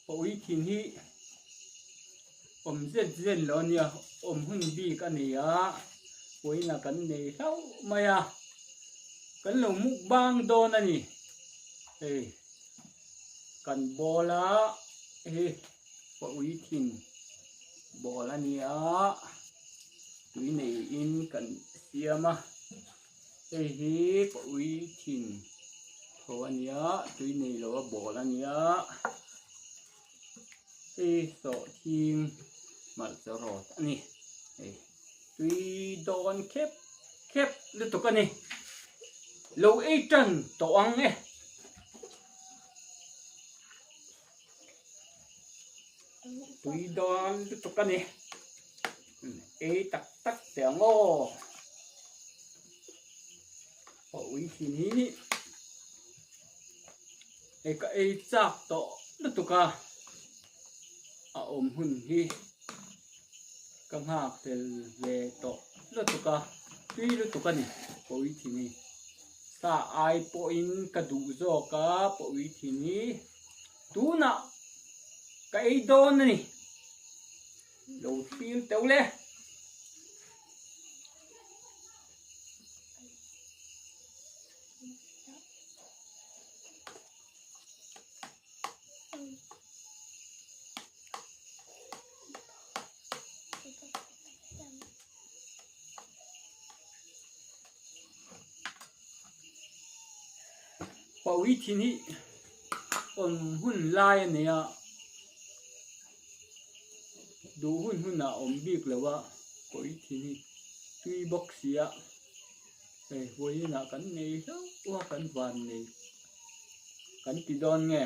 Pawi thin hi awm zet zet lo a nia, awm hun bik a nei a, pawina kan nei hlauh mai a, kan lo mukbang dawn a ni. Hei kan ball a hi pawi thin ball a ni a, tui neiin kan siam a. Hei hi pawi thin tho a nia tui nei lo a bawl a nia hei sawhthing hmarcha rawt a ni hei tui dawn khep khep lutuk a ni lo ei tan tawh ang e. Tui dawn lutuk a ni ei tak tak teh ang aw a ui thin hi hei ka ei chak tawh lutuk a a awm hun hi ka nghak tel ve tawh lutuk a tui lutuk a ni a ui thin hi sa ai pawhin ka duh zawk a pawi thin hi. Tunah ka ei dawn a ni. Lo thlir teuh le. Pawi thin hi awm hun lai a nei a, duh hun hunah a awm bik lo a, pawi thin hi tui bawk si a, hei vawiinah kan nei hlauh a kan van nei kan ti dawn nge.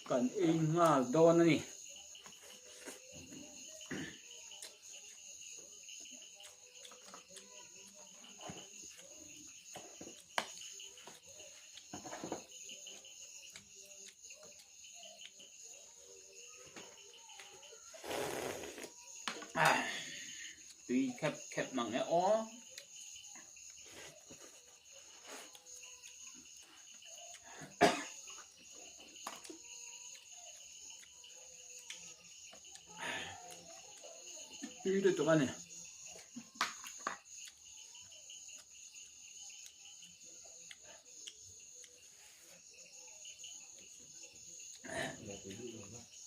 Kan ei nghal dawn a ni. Tui khep khep mang e aw. Tui lutuk a ni.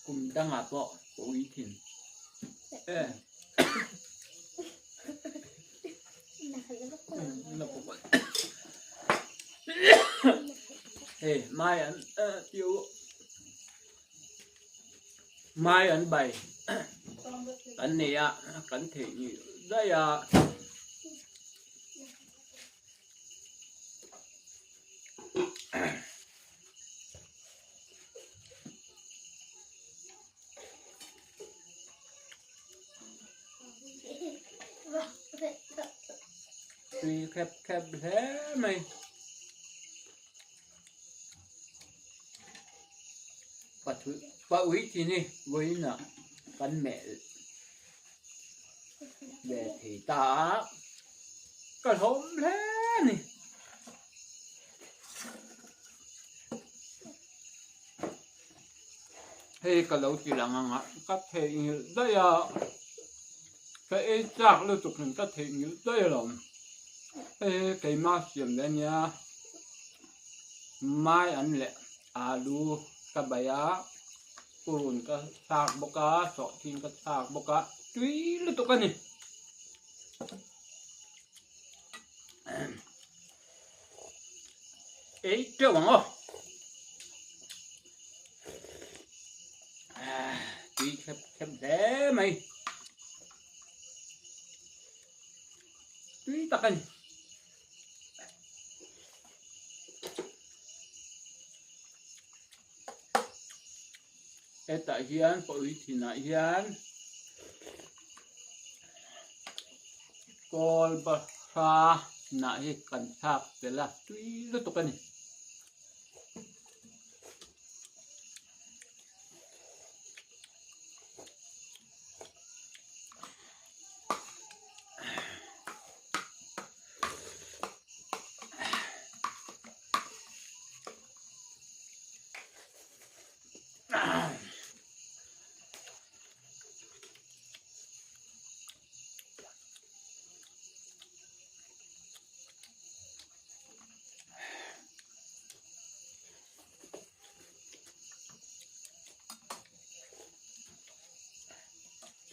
Kum dangah pawh ka ui thin. E. Hei mai an tiu mai an bai kan nei a kan theih ni daih a. Tui khep khep hle mai. Pathu pa ui chi ni vawiin ah kan meh ve thei ta a ka hlawm hle a ni. Hei ka lo ti lang ang a, ka theihnghilh daih a, ka ei chak lutuk in ka theihnghilh daih alawm. Hei hi keima siam ve ania, mai an leh alu ka bai a, purun ka thlak bawk a, sawhthing ka thlak bawk a, tui lutuk a ni. Ei teuh ang aw. Tui khep khep hle mai. Tui tak a ni. Hetah hian pawi thinah hian kawl bahra nah hi kan thlak tel a tui lutuk a ni.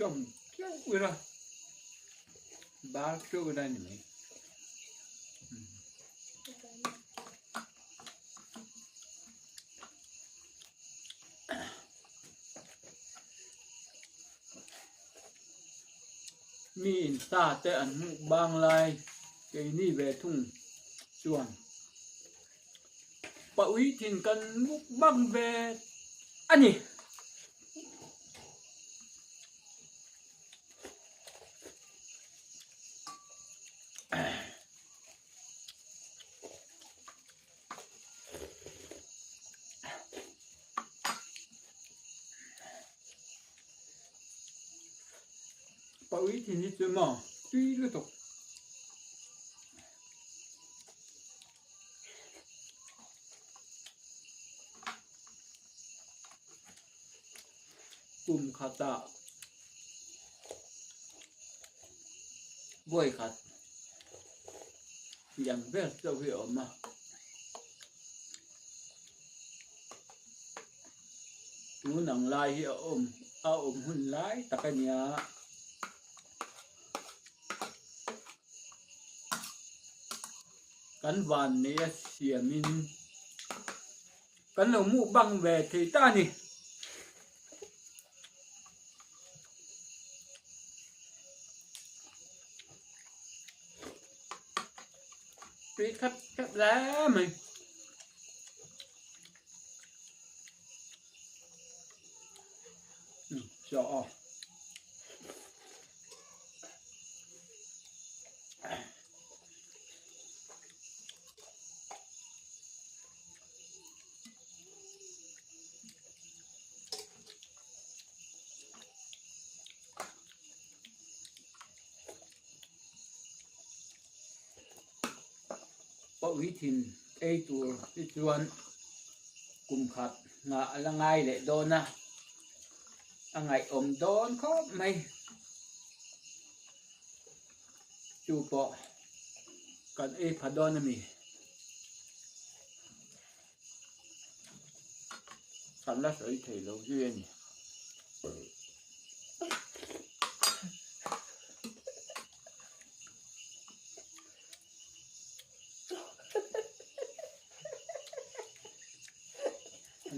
Chawm teuh ila bar teuh ila ni mai. Mi in sa te an hmuh bang lai keini ve thung chuan paui thin kan muk bang ve a ni. Paui thin hi chu maw tui lutuk. Kum khatah vawi khat tih ang vel chauh hi a awm a. Tun ang lai hi a awm a awm hun lai tak a nia. Kan van nei a siamin kan lo mukbang ve thei ta a ni. Tui khep khep hle mai. Chaw aw. Pawi thin ei tur hi chuan kum khat nghah a la ngai leh dawn a, a ngaihawm dawn khawp mai. Chu pawh kan ei pha dawn a mi. Kan la sawi thei lo zui a ni.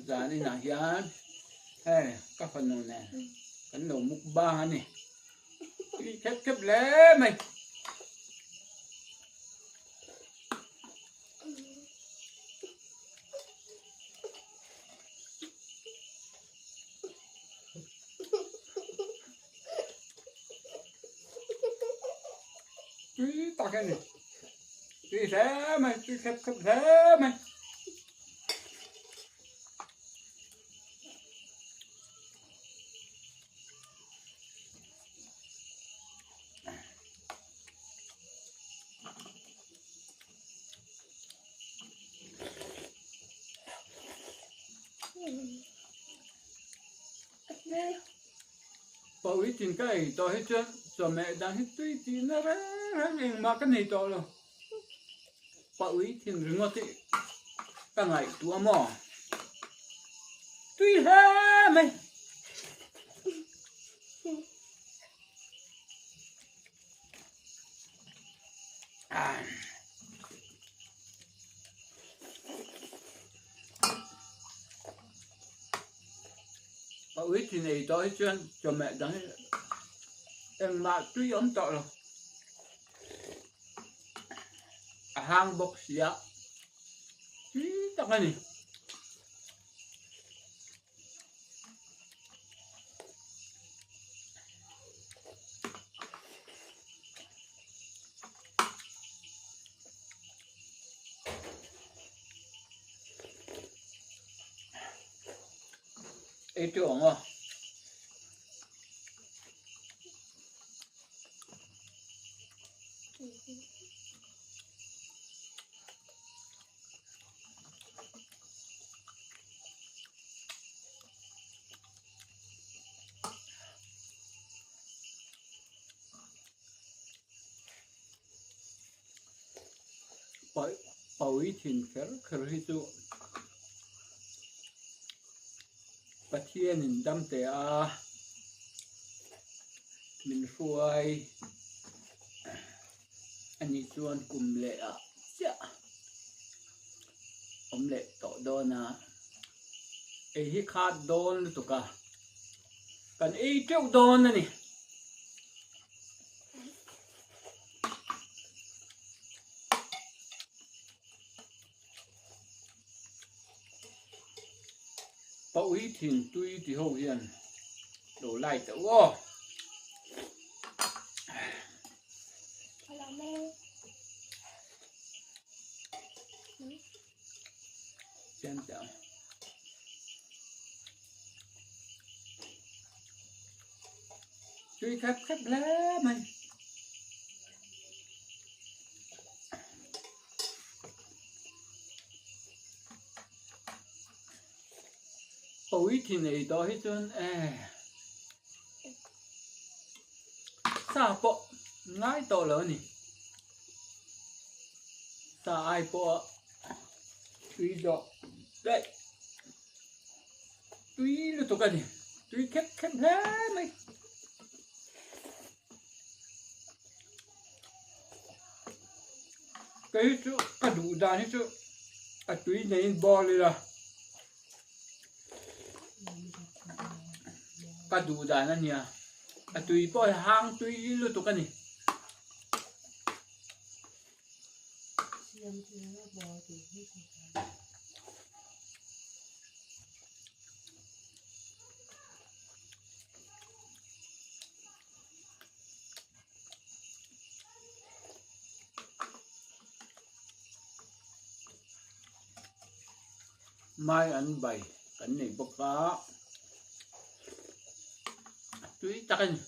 Zan inah hian hei ka fanu nen kan lo mukbang a ni. Tui khep khep hle mai. Tui tak a ni. Tui hle mai, tui khep khep hle mai. Pawi tin ka ei tawh hi chuan chawhmeh dang hi tui tih na reng reng engmah ka nei tawh lo. Pawi thin ringawt hi ka ngaihtuah maw? Tui hle mai. Pawi thin ei tawh hi chuan chawhmeh dang hi engmah tui awm tawh lo. A hang bawk sia tui tak a ni. Ei teuh ang aw. Pawi thin kher kher hi chu Pathianin dam teh a. Min hruai a nih chuan kum leh ah chiah awm leh tawh dawn a, ei hi khat dawn lutuk a, kan ei teuh dawn a ni. Pa ui thin tui ti ho hian lo lai teh u aw. Siam teh ang. Tui khep khep hle mai. Pawi thin ei tawh hi chuan e sa pawh ngai tawh lo a ni. Sa ai pawh tui zawh daih tui lutuk a ni tui khep khep hle mai. Kei hi chu ka duh dan hi chu a tui neiin bawr ila ka duh dan a nia a tui pawh hi hang tui lutuk a ni. Mai an bai kan nei bawk a tui tak a ni.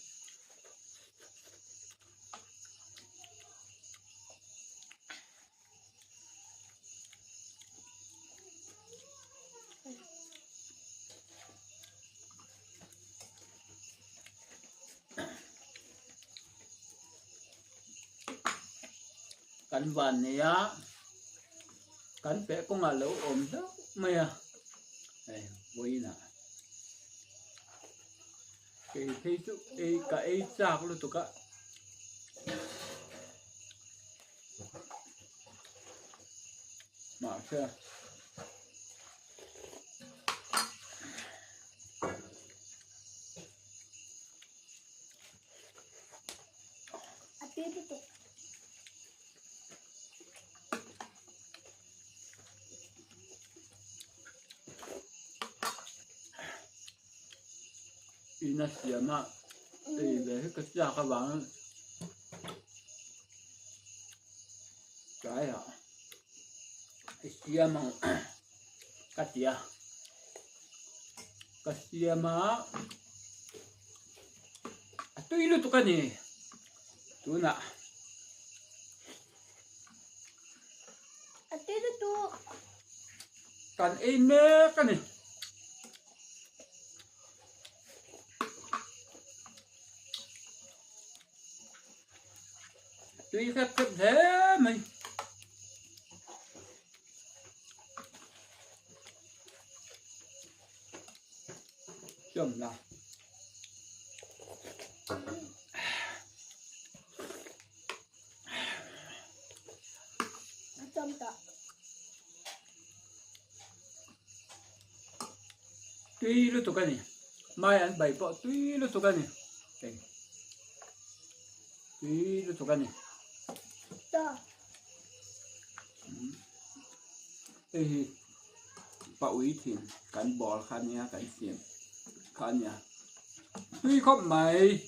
Kan van nei a kan peh kawngah lo awm hlauh mai a hei vawiinah kei phei chu ei ka ei chak lutuk a. Mahse A tui lutuk. Ina siama ei ve hi ka chak avang tlaiah i siam ang ka ti a ka siam a a tui lutuk a ni tunah. A tui lutuk. Kan ei mek a ni. Tui khep khep hle mai. Chawm la. Chawm ta. Tui lutuk a ni. Mai an bai pawh tui lutuk a ni. Hei. Tui lutuk a ni. Ta. Hei hi pa ui thin kan ball kha nia kan siam kha nia. Tui khawp mai.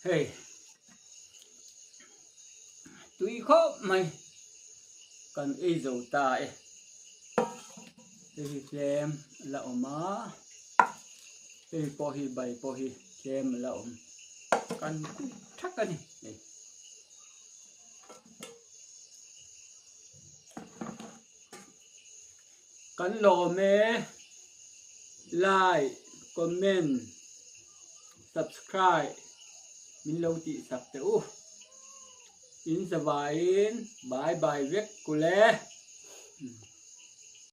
Hei tui khawp mai kan ei zo ta e hei hi tlem la awm a hei pawh hi bai pawh hi tlem la awm kan kut thak a ni hei. Kan lawm e like comment subscribe min lo tih sak teh u in zavaiin bye bye vek kule.